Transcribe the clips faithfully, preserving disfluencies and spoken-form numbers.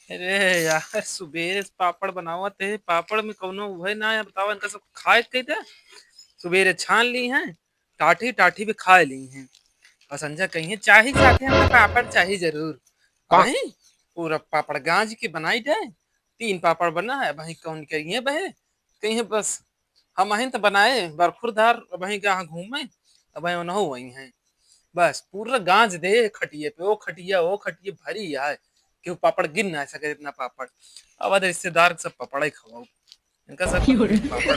अरे यार, सुबेरे से पापड़ बनावत है, पापड़ में कौनो उहे ना है, बतावा इनका सब खाए के दे। सुबेरे छान ली हैं, टाठी टाठी भी खाए ली हैं। और संझा कहिए चाही साथे हमका पापड़ चाही जरूर। का? वही पूरा पापड़ गांज के बनाई दे, तीन पापड़ बना है, वही कौन कहिए बहे, कहिए बस हम अहिन त बनाए बरखुरदार, अब वहीं कहाँ घूमे, अब वहीं ओनहु वहीं हैं। बस पूरा गांज दे खटिए पे, ओ खटिया, ओ खटिए भरी आए, केहू पापड़ गिन ना सके इतना पापड़। अब रिश्तेदार के सब पापड़ ही खवाओ, इनका सब पापड़।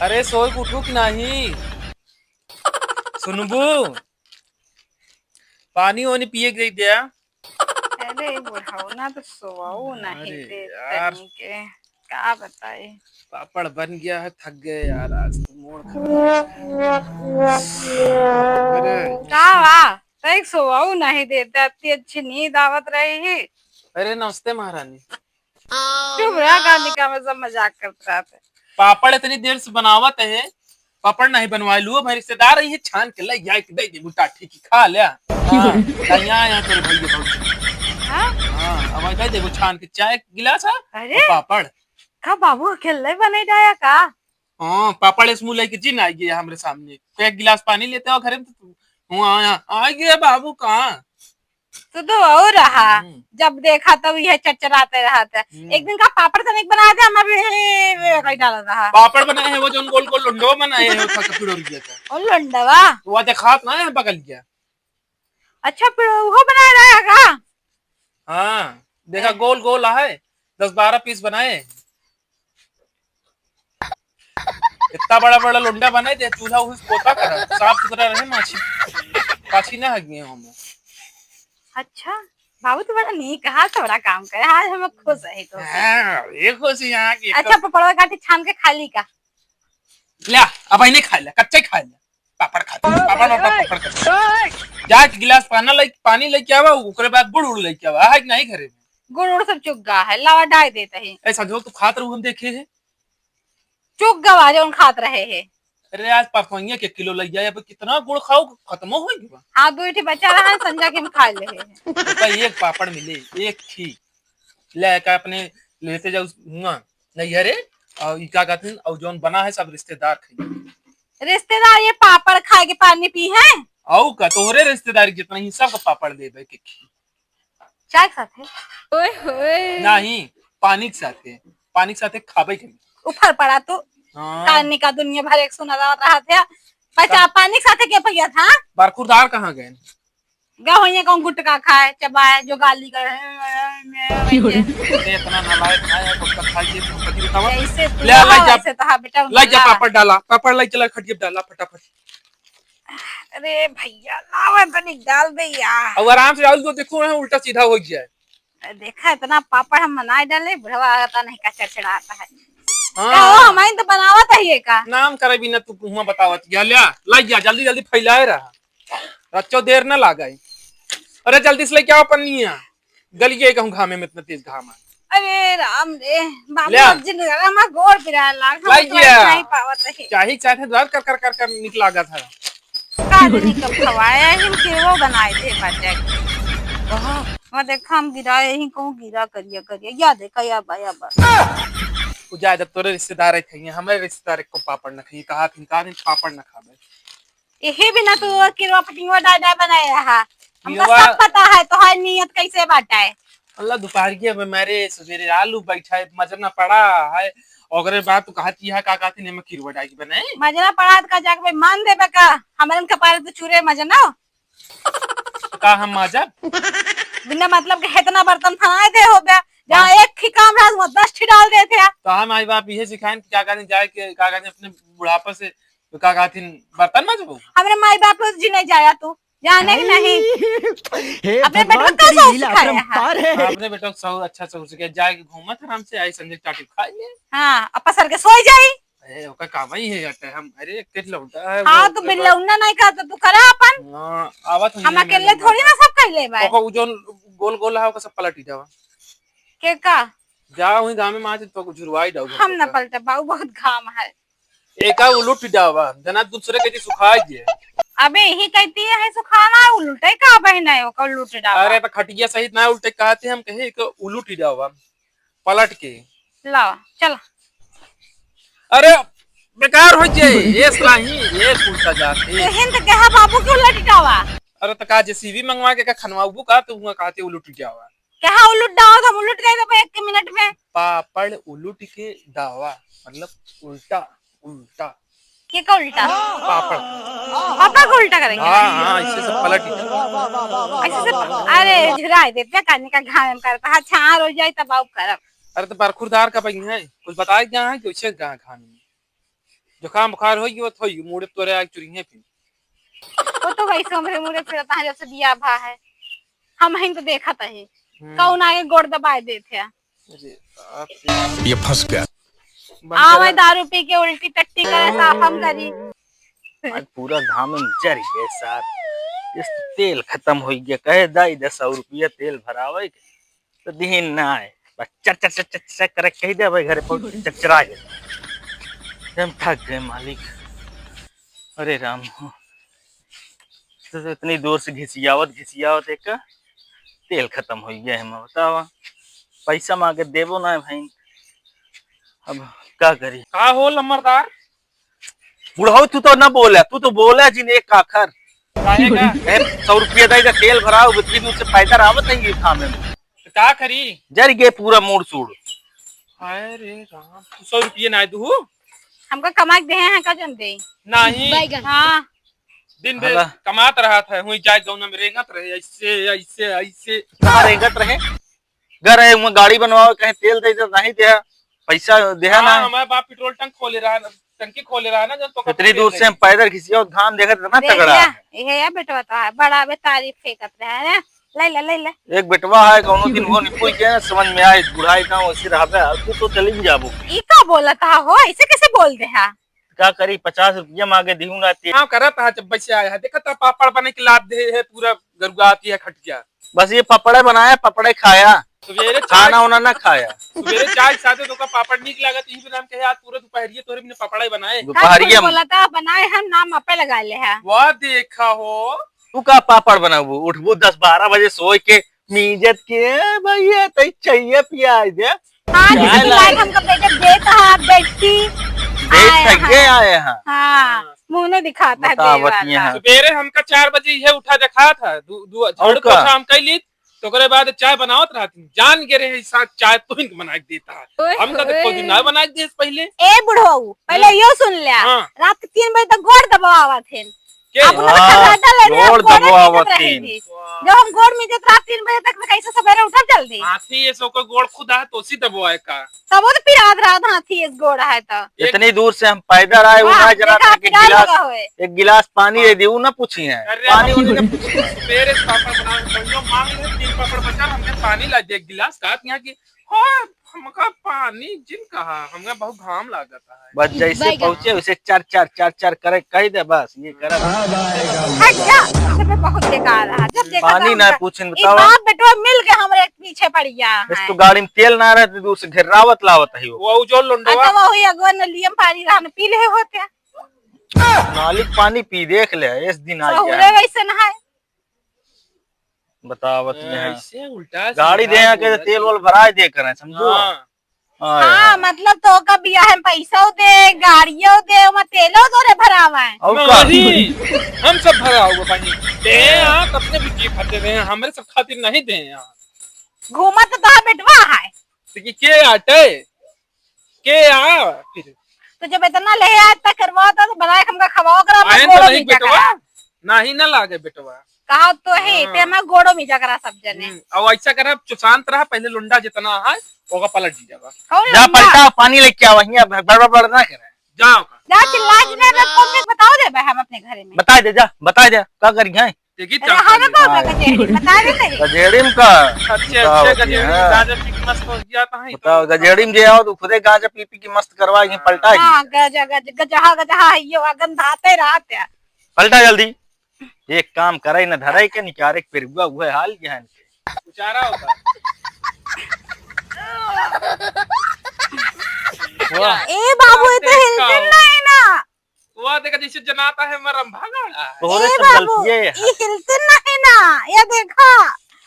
अरे सोई के उठू कि नाही? सुनबू, पानी ओनी पिए के दे दिया। अरे बुढ़ऊ ना तो सोवाऊ नहीं अरे दे यार। तनी के, का बताई। पापड़ बन गया है, थक गए यार, आज तो मूड खराब है। अरे। का बा? तैं सोवाऊ नहीं देते, इतनी अच्छी नींद आवत रही ही। अरे नमस्ते महारानी। चुप रहा, गांधी का मैं सब मजाक करत रहत है। पापड़ इतनी देर से बनावत है, पापड़ नहीं बनवाए लू, भाई रिश्तेदार आई है, छान के लाई जाए के दे देबू टाठी की खा ले। हाँ, यहाँ, यहाँ तेरे भैया भौजी। हाँ? हाँ, अब दे देबू छान के चाय गिलास है अरे? और पापड़। का बाबू अकेले बने जाया का? हाँ, पापड़ इस मुँह लेके जी ना आइए हमरे सामने। एक गिलास पानी लेते हो घरे में तो तू, हाँ, हाँ, आ गया बाबू कहाँ? तू तो और रहा, हम्म। जब देखा तब यह चरचराते रहत है। हम्म। एक दिन का पापड़ तनिक बना दे, हम अभी कहीं डाल रहा। पापड़ बनाए हैं वो जो गोल गोल लुंडवा बनाए हैं, वो था कपिड़ोर गया था। ओ लुंडवा? वो देखात ना है बगल गया। अच्छा, फिर वो बना रहा है का? हाँ, देखा ए। गोल गोल है, दस बारह पीस बनाए। इतना बड़ा बड़ा लुंडा बनाए दे, चूल्हा उस पोता कर, साफ सुथरा रहे, माछी पाछी ना हगिए हम। अच्छा, बाबू तो बड़ा नीक है, थोड़ा काम करे, आज हम खुश है तो। हाँ, ये खुश है यहाँ की। अच्छा, पपड़वा काटी छान के खा ली का? ले, अब नहीं खा ले, कच्चा ही खा ले। पापड़ खाते हैं, पापड़, पापड़, पापड़ खाते हैं। जा एक गिलास पाना ले, पानी लेके आवा, ओकरे बाद गुड़ उड़ लेके आवा, है कि नहीं घरे में? गुड़ उड़ सब चुग्गा है, लावा डाल देते हैं। ऐसा जो तू खात रहू हम देखे हैं। चुग्गा बा जौन खात रहे हैं। अरे आज परसोइया के किलो लग जाए, अब कितना गुड़ खाओ, खत्मो हो गया। हाँ, दो ठे बचा रहा है, संझा के हम खा ले हैं। तो एक पापड़ मिले, एक ही। ले का अपने लेते जाओ हुआ नैहरे, और ई का कहते हैं, और जौन बना है सब रिश्तेदार खाइए। रिश्तेदार ये पापड़ खाए के पानी पी है? और का तोहरे रिश्तेदार जितना ही सबका पापड़ दे दे के खी। चाय के साथे? ओए होए। नहीं, पानी के साथे, पानी के साथे खाबे के। उफर पड़ा तू। हाँ। कान निका दुनिया भर एक सुना रहा था। बचा, हाँ। पानी के साथे के पिया था? बरखुरदार कहाँ गए? गए होइए कहूँ गुटखा खाए, चबाए, जो गाली करे। अरे, इतना नालायक ना है, गुटखा खाइए, तुम कभी बताओ। जैसे तू ले, ला, हो, जा, वैसे तो हाँ, बेटा, ला, जा, उल्टा। पापड़ डाला, पापड़ लाई, चला, खटिया डाला, फटाफट। अरे भैया, लावा तनिक डाल दे यार। अब आराम से डाल दो, देखो, यहाँ उल्टा सीधा हो गया है। देखा, इतना पापड़ हम बनाए डाले, बुढ़वा आता नहीं का चढ़चढ़ाता है। हाँ। का हो, हमारी तो बनावत है ये का? नाम करे बिना तू हुआ बतावत, या ल्या, लाई जा, जल्दी, जल्दी फैलाए रहा। रच्चो देर न लागे। अरे जल्दी से लेके आओ पन्निया। गल गए कहूँ घामे में, इतना तेज घाम है। अरे राम रे, बाबू ले आ। अब जिन हमार गोड़ पिराए लाग, हम लाई तो गया। नहीं पावत है। चाही चाहे रात कर कर कर कर निकला गया था। का नहीं कब खवाया है, हम केवो बनाए थे बाटे। वाह, मैं देखा हम गिराए ही कहूँ गिरा करिया करिया, या देखा या बा, या बा। वो जाए जब तोरे रिश्तेदार थे, हमारे रिश्तेदार को पापड़ न खाइए, कहा थी, कहा थी पापड़ न खावे। यही बिना तू किरवा पटिंगवा डाय डाय बनाए रहा। हमका किरवा सब पता है तोहार नियत कैसे बाटा है। अल्लाह, दोपहरिया में मारे सवेरे आलू बैठा है, मजना पड़ा है, ओकरे बाद तू कहत यह का कहत है, मैं किरवा डाय के बनाए। मजना पड़ा त का जाके मान देबे का? हमरन कपारे तो चूरे मजना। तो का हम माजब? बिना मतलब के इतना बर्तन फनाए दे हो बे। जहाँ हाँ। एक ही काम रहा, वहाँ दस ठी डाल देते हैं। तो हम माई बाप यह सिखाएं कि का कहते जाए के, का कहते अपने बुढ़ापा से तो का कहथिन, बर्तन माजबू? हमरे माई बाप जी नहीं जाया तू, जाने के नहीं। हे अपने बेटवा भगवान, का तेरी सासू लीला सिखाया है? अपरंपार है। हाँ, अपने बेटवा के सासू अच्छा सासू के जाए के घूमत आराम से, आई संजय चाटी खा ले। हाँ, अब पसर के सोई जाई। ए, ओका काम ही है यार, हम, अरे, एक लौंडा है, हाँ, वो तो ओकर बाद बिल्लौना नहीं कहा तो तू करा अपन। हाँ, आवत हम हुई अकेले थोड़ी ना सब कर ले भाई। ओका उ जोन गोल गोल है, ओका सब पलटी जावा। के का? जा वहीं गाँव में मार तो झुरवाई डाउ हम ना पलटे बाऊ, बहुत घाम है। एका उलट जावा, जना दूसरे के जी सुखाई जे। अबे यही कहती है, सुखाना उलटे का बहिना है, ओकर उलट डावा। अरे तो खटिया सहित ना उलटे कहते हम कहे कि उलट ही डावा, पलट के। लाओ, चल। अरे बेकार हो जाए, ये सही, ये उल्टा जाते। तो हिंद कहा बाबू के उलट डावा। अरे तो का जेसीबी मंगवा के का खनवाबू का, तू हुआ कहते उलट डावा। कहा उलट डावा, हम उलट गए तो एक मिनट में। पापड़ उलट के डावा, मतलब उल्टा, उल्टा। के का उल्टा? पापड़। पापड़ का उल्टा करेंगे? हाँ, हाँ, इससे सब पलट ही। ऐसे से, अरे, झुराए देते, काने का घाम में करता है, छाँह हो जाए तब आउ करब। अरे, तो बरखुरदार का बही है, कुछ बताए क्या है कि उसे गा-, घाम में जुकाम बुखार होई, वो थोई, मुड़े तोरे आग चुरी है फिर। वो तो वैसे हमरे मुड़े फिरता है, जैसे बिया भा है। हम हईन तो देखत है। हम्म। कौन आगे गोड़ दबाए देत है? अरे, आप ये फंस गया। बंद आवे करा। दारू पी के उल्टी टट्टी करे, साफ हम करी। आज पूरा घाम में जर गए सार। इस तेल खत्म हो गया, कहे दाई दस सौ रुपया तेल भरावे के, तो दीन ना आए। बस चर चर चर चर चर करे कही दे भाई, घरे पर चरचरा गए। हम थक गए मालिक। अरे राम हो, तो इतनी दूर से घिसियावत घिसियावत एक तेल खत्म हो गया है, मैं बतावा। पैसा मांगे देबो ना है भाई, अब का करी? का हो लम्बरदार? बुढ़ऊ, तू तो ना बोले, तू तो बोले जिन एक आखर। काहे का? ए, सौ रुपया दे के तेल भराओ, इतनी दूर से पैदल आवत है ये काम में। तो का करी? जर गए पूरा मूड़ सूड़। हाय रे राम, तू सौ रुपया ना दू? हमका कमा के देहे हैं का जन दे? नहीं। बैगन। हाँ। दिन भर हला। कमात रहत है, हुई जाए गौना में रेंगत रहे, ऐसे, ऐसे, ऐसे। कहाँ रेंगत रहे? घर है, वहाँ गाड़ी बनवावे, कहीं तेल दे दे, नहीं दे, पैसा दे हाँ, ना। हमारे बाप पेट्रोल टंक खोले रहा ना, टंकी खोले रहा ना, जब तो इतनी दूर से हम पैदल घिसिया, घाम देखत इतना देख तगड़ा लिया, है। यह है बेटवा तो है, बड़ा बे तारीफ फेंकत रहे है। ले ले, ले ले। एक बेटवा है, कौनो दिन वो निपुई के समझ में आए, बुढ़ाई का वैसे रहबे, और तू तो चली भी जाबो। ई का बोलत हा हो, ऐसे कैसे बोल दे हा? का करी, पचास रुपया मांगे दिहू ना ते। हाँ, करत हा, जब बच्चे आए है, देखत हा, पापड़ बने के लाद दे है, पूरा गरुआ आती है खटिया। बस ये पपड़े बनाया, पपड़े खाया, सवेरे चाय खाना वाना ना खाया। सवेरे चाय के साथे तो का पापड़ नीक लागत, यही बिना हम कहे, "आज पूरा दोपहरिया तोहरे बिना पापड़े बनाए।" दोपहरिया हम बोला था, बनाए हम नाम आपे लगा ले है। वाह, देखा हो। तू का पापड़ बनाबू? उठबू दस बारह बजे सोए के, मीजत के, "ए भैया, तई चाहिए पियाज दे।" हाँ, चाय जिसकी लाए। लाइक हमको बेटे देता है, बेटी। देख आए थक गए हैं। आए हैं। हाँ, मुंह नहीं दिखाता है बतावत देवाला। ये हैं। सवेरे हमका चार बजे ये उठा दिखा था, दु-, दु-, और झाड़ू का? पोछा हम कई ली, तो ओकरे बाद चाय बनावत रहती, जान के रहे साथ चाय तो इनके बना के देता है। ओए हमका तो होए। खुद ही ना बना के दे पहले। ए बुढ़ऊ, पहले हाँ। यो सुन लिया, हाँ। रात के तीन बजे तक गोड़ दबावत हैं। के? अपना हाँ, खर्राटा ले रहे, गोड़ गोड़ दबावत मीजत रहे हैं। थी। वाह। जब हम गोड़ मीजत रात तीन बजे तक, तो कैसे सवेरे उठब जल्दी? हाथी ये सो को गोड़ खुदा है, तो उसी दबाए का। तब वो तो पिरात रात हाथी इस गोड़ है तो। इतनी दूर से हम पैदल आए, वाह, उन्हें जना देखा, था कि पिरात गिलास, लगा हुए। एक गिलास पानी दे दी, वो ना पूछी है। अरे, पानी हम उन्हें ना पूछी है। मेरे पापड़ बना के कहियो मांग ले, तीन पापड़ बचा, हमने पानी ला दे एक गिलास, कहा यहाँ की, "हाँ, हमका पानी जिन कहा, हमका बहुत घाम लागत है।" बस जैसे बैगन। पहुँचे, उसे चार, चार, चार, चार करे कह दे, बस ये करब। हट जा, इसे पे बहुत बेकार रहा। जब देखा पानी था ना हमका, पूछिन, ई बतावा। बाप बेटवा मिल के हमरे पीछे पड़ गया बस है। तो गाड़ी में तेल ना रहे, तो दूर से घेरावत लावत है वो। वो जो लुंडवा। अच्छा, वो हुई अगवा नलियम पानी रहा न पी ले होते। मालिक पानी पी देख ले, इस दिन आ गया। सहुरे वैसे नहाए। बतावत ए, यहाँ। ऐसे उल्टा गाड़ी सीधा दे यहाँ के बोलत तेल है। वोल भराए दे करें, समझो? हाँ। हाँ, हाँ, यार। मतलब तो का बियाह में पैसा दे, गाड़ियों दे, वहाँ तेलो तोरे भरावा है। और का? नहीं, हम सब भरा हुआ पानी। दे हाँ। यहाँ, तब से भी की खाते रहे, हमरे सब खातिर नहीं दे यहाँ। घूमत तो तोहार बेटवा है। तो कि के आटे? के आ फिर? तो जब इतना ले आया, इतना करवाओ तो बनाए हमका खवाओ करा, आयन तो गोड़ो नहीं मीजा बेटवा, करा। नहीं ना लागे बेटवा। कहा तो है, हाँ। ते हमार गोड़ो मीजा करा सब जने। हम्म, अब ऐसा करा, चुप शांत रहा, पहले लुंडा जितना है, ओका पलट दी जावा। कौन जा लुंडा? पलटा, पानी लेके आवा, हियाँ बड़ बड़ बड़ ना करे। जाओ का। जा चिल्ला चिल्ला के कौन में बताओ दे बे हम अपने घरे में। बता दे, जा, बता दे, का करी है? देखी अरे, चाचा हाँ, जी। बताओ, हाँ। गजेड़ी, बता देते हैं। गजेड़ी में का? अच्छे, बताओ, अच्छे गजेड़ी में हाँ। गांजा पी के मस्त हो गया था, ही बताओ, तो गजेड़ी में जे आओ तो खुदे गांजा पी पी के मस्त करवा के हाँ। पलटा हाँ, गया। गजा, गज-, गजहा, गजहा, यो, गंधाते रहत है। पलटा जल्दी। एक काम करे न धरे के निकारे के पेरुआ उहे हाल के है इनके। उचारा होता। वाह। ए बाबू, ये तो हिलते नहीं ना। देखा जैसे जनाता है, मैं रंभा गाड़ा है। तोहरे ए सब बाबू, गलतिये है। ई हिलते नहीं ना, ये देखा,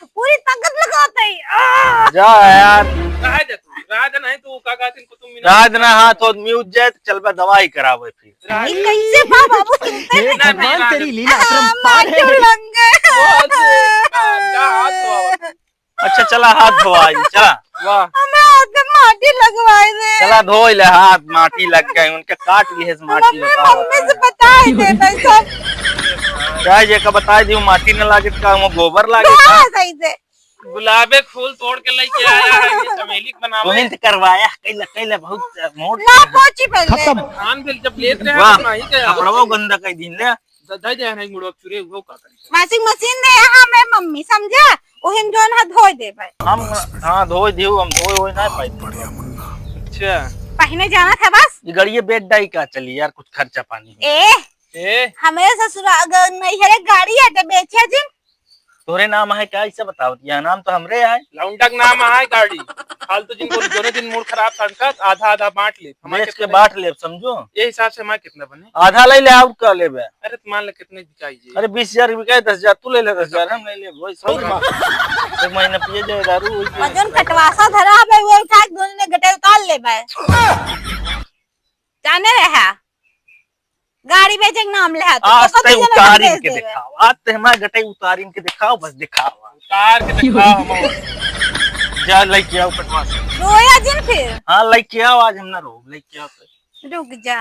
पूरी ताकत लगाते ही। आ! जा यार। रह जा तू, रह जा, नहीं तू का कहते हैं, कुतुब मीनार। रह देना, हाथ होत म्यूट जाए तो चलबा दवाई करावे फिर। रह ई जा। कैसे बा बाबू, हिलते हे नहीं ना, भगवान, ना, तेरी ना। लीला हाँ, अपरंपार है। मार क्यों लंगे? वो से, का, का हाथ धोआ? अच्छा, चला, हाथ धोआई, चला। वाह। हमें हाथ में माटी लगवाई दे। चला, धोई ले, हाथ माटी लग गए, उनके काट लिए से माटी मम्मी, बताओ। मम्मी से बताई दे भाई सब। क्या ये का बताई दी, माटी न लागे का, वो गोबर लागे का? हाँ, सही से। गुलाबे फूल तोड़ के लेके आया है, ये चमेली के बनावे। तोहिन त करवाया, कैला, कैला बहुत मोट ना है। पहुंची पहले। खत्म। धान भी जब लेत रहे वाह, तो नहीं गया। कपड़वा गंदा कर दीन ले। द-, दे दे नहीं मुड़वा चुरे, वो का करी? Washing machine दे यहाँ में मम्मी, समझा? ओहिम जौन है धोई देबे। हम, हाँ, धोई दियो, हम धोई, वोई ना पाई। बढ़िया मुन्ना। अच्छा। पहिने जाना था बस। ये गड़िए बेच डाई का चली यार, कुछ खर्चा पानी हो। ए, ए? हमरे ससुरा, अगर नैहरे गाड़ी है तो बेचे जिन। तोरे नाम है क्या, इसे बताओ, यह नाम तो हमरे है। लौंडा के नाम है गाड़ी। फालतू जिन बोल, दोनों दिन मूड खराब था इनका, आधा आधा बांट ले। हमारे बेच के कितना बांट ले, समझो। ये हिसाब से हमारे कितना बने? आधा ले ले, और का लेबे? अरे तो मान ले कितने बिकाई जी? अरे बीस हजार बिकाई, दस हजार तू ले ले, दस हजार हम ले ले, वही सही बात। एक महीना पिए जाए दारू, वही पिए। और जोन कटवासा धरा है, वो उठा के दोनों ने गटे उतार लेबे। जाने रहा। गाड़ी बेचे के नाम ले हाथ। आज तो ते उतारिन के देखाओ, आज ते हमारे गटई उतारिन के देखाओ, बस देखाओ। उतार के देखाओ हम। जा लेके आओ कटवा से। रोया जिन फिर। हाँ, लेके आओ, आज हम ना रो, लेके आओ तो। रुक जा।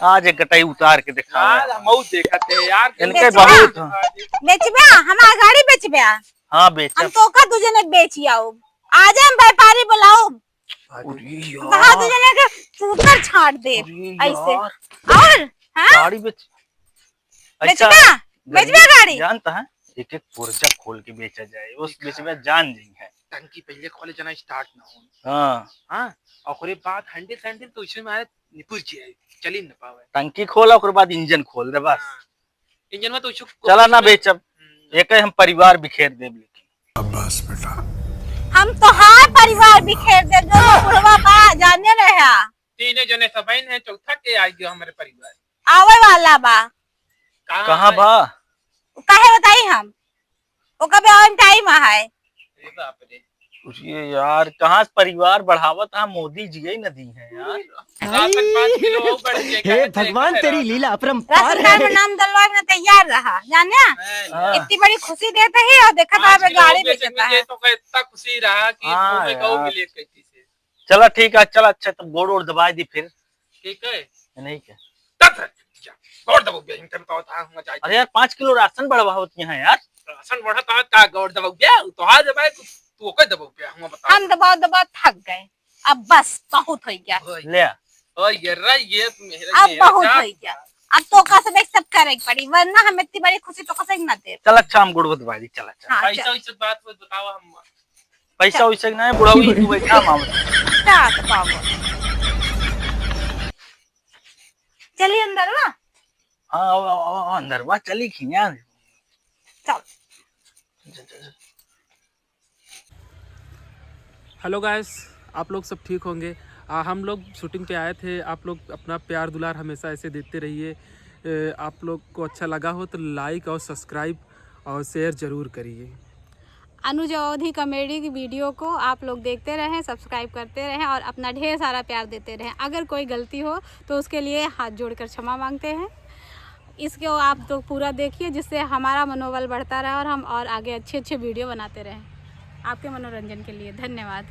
आज एक गटई उतार के देखाओ। आज हम मौत देखते हैं यार। इनके बेचबा? बहुत। बेचबा? हमार गाड़ी बेचबा? हाँ, बेचब। हम तो का तुझे ने बेच आओ। आज हम व्यापारी बुलाओ। अरे यार। कहा तो जने के सूतर छाट दे अरे ऐसे। यार। और हाँ? गाड़ी बेच। बेचबा? अच्छा, बेचबा गाड़ी? जानता है, एक एक पुर्जा खोल के बेचा जाए, उस बेचबा जान जाई है। टंकी पहले खोले जना start ना हो। हाँ। हाँ, ओकरे बाद handle handle तो इसमें मारे निपुर जाए, चली न पावे। टंकी खोला, ओकरे बाद इंजन खोल दे बस। हाँ। इंजन में तो उसको चला ना बेचब, हम्म। एक हम परिवार बिखेर देब लेकिन। शाबाश बेटा। हम तोहार परिवार बिखेर देब, जो बुढ़वा बा, जाने रहा। तीने जने सब आइन है, चौथा के आई गयो हमरे परिवार। आवे वाला बा। कहाँ बा? काहे बताई हम? ओका भी आवे टाइम है। अरे बाप रे। अरे यार, कहाँ से परिवार बढ़ावत है, मोदी जी ही न दी है यार। राशन पाँच किलो और बढ़ गया, हे भगवान, तेरी लीला अपरंपार है। राशन कार्ड में नाम डलवा के तैयार रहा, जाने? हाँ। इतनी बड़ी खुशी देते ही और देखा था गाड़ी बेचता है। तो इतना खुशी रहा कि हाँ यार। चला ठीक है, चला अच्छा, तब गोड़ ओड़ दबाई दी फिर। ठीक है। नहीं क्या? तब जा, गोड़ दबाओ बे, इनके बताओ, ता हुआ जाए। अरे यार, पाँच किलो राशन बढ़वा होती है यार। राशन बढ़ा ता का गोड़ दबाओ बे, तोहार दबाए, तू, तू ओके दबाओ बे, हम बताओ। हम दबाओ, दबाओ थक गए, अब बस बहुत हो गया। ले आ। ओ ये रे, ये मेरा अब ये बहुत जा। हो गया, अब तोका से देख सब करे के पड़ी, वरना हम इतनी बड़ी खुशी तोका से ना दे। चल अच्छा, हम गोड़ दबाई दी, चल अच्छा। हाँ, पैसा चल। वैसा बात मत बताओ, हम पैसा वैसा के नहीं, बुढ़ाऊ ही तू बैठा मामा। का तो पावो। चली अंदरवा। हाँ, आओ, आओ, आओ, आओ, अंदरवा चली खिया। चल। Hello guys, आप लोग सब ठीक होंगे। आ, हम लोग shooting पे आए थे, आप लोग अपना प्यार दुलार हमेशा ऐसे देते रहिए। ए, आप लोग को अच्छा लगा हो तो like और subscribe और share ज़रूर करिए। अनुज अवधी comedy की video को आप लोग देखते रहें, subscribe करते रहें और अपना ढेर सारा प्यार देते रहें। अगर कोई गलती हो तो उसके लिए हाथ जोड़कर क्षमा मांगते हैं। इसको आप तो पूरा देखिए, जिससे हमारा मनोबल बढ़ता रहे और हम और आगे अच्छे अच्छे video बनाते रहें आपके मनोरंजन के लिए। धन्यवाद।